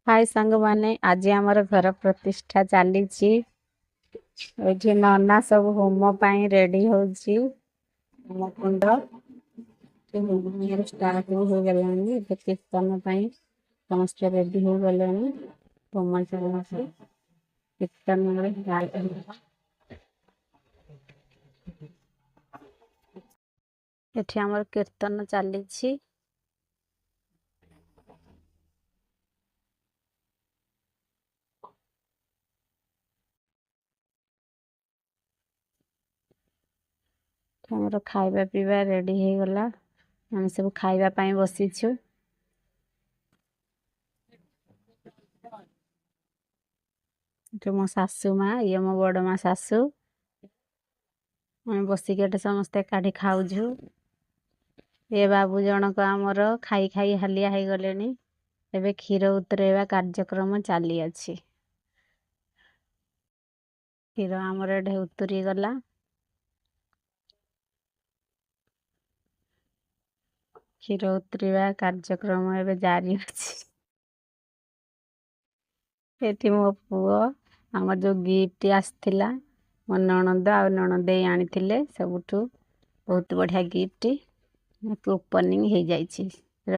High ସାଙ୍ଗମାନେ, ଆଜି ଆମର ଘର ପ୍ରତିଷ୍ଠା ଚାଲିଛି। ଏଠି ନନା ସବୁ ହୋମ ପାଇଁ ରେଡି ହଉଛି। ହୋମ କୁଣ୍ଡ ଷ୍ଟାର୍ଟ ବି ହେଇଗଲାଣି। ଏବେ କୀର୍ତ୍ତନ ପାଇଁ ସମସ୍ତେ ରେଡି ହେଇଗଲେଣି। ହୋମ ଚାଲିଛି, କୀର୍ତ୍ତନ ଷ୍ଟାର୍ଟ ହେବ। ଏଠି ଆମର କୀର୍ତ୍ତନ ଚାଲିଛି। ଆମର ଖାଇବା ପିଇବା ରେଡି ହେଇଗଲା। ଆମେ ସବୁ ଖାଇବା ପାଇଁ ବସିଛୁ। ଏଠି ମୋ ଶାଶୁ ମା, ଇଏ ମୋ ବଡ଼ ମା ଶାଶୁ। ଆମେ ବସିକି ଏଠି ସମସ୍ତେ ଏକାଠି ଖାଉଛୁ। ଏ ବାବୁ ଜଣକ ଆମର ଖାଇ ଖାଇ ହାଲିଆ ହେଇଗଲେଣି। ଏବେ କ୍ଷୀର ଉତରେଇବା କାର୍ଯ୍ୟକ୍ରମ ଚାଲିଅଛି। କ୍ଷୀର ଆମର ଏଠି ଉତୁରି ଗଲା। କ୍ଷୀର ଉତରିବା କାର୍ଯ୍ୟକ୍ରମ ଏବେ ଜାରି ଅଛି। ଏଠି ମୋ ପୁଅ, ଆମର ଯୋଉ ଗିଫ୍ଟ ଆସିଥିଲା, ମୋ ନଣନ୍ଦ ଆଉ ନଣନ୍ଦେଇ ଆଣିଥିଲେ, ସବୁଠୁ ବହୁତ ବଢ଼ିଆ ଗିଫ୍ଟ ଓପନିଂ ହେଇଯାଇଛି।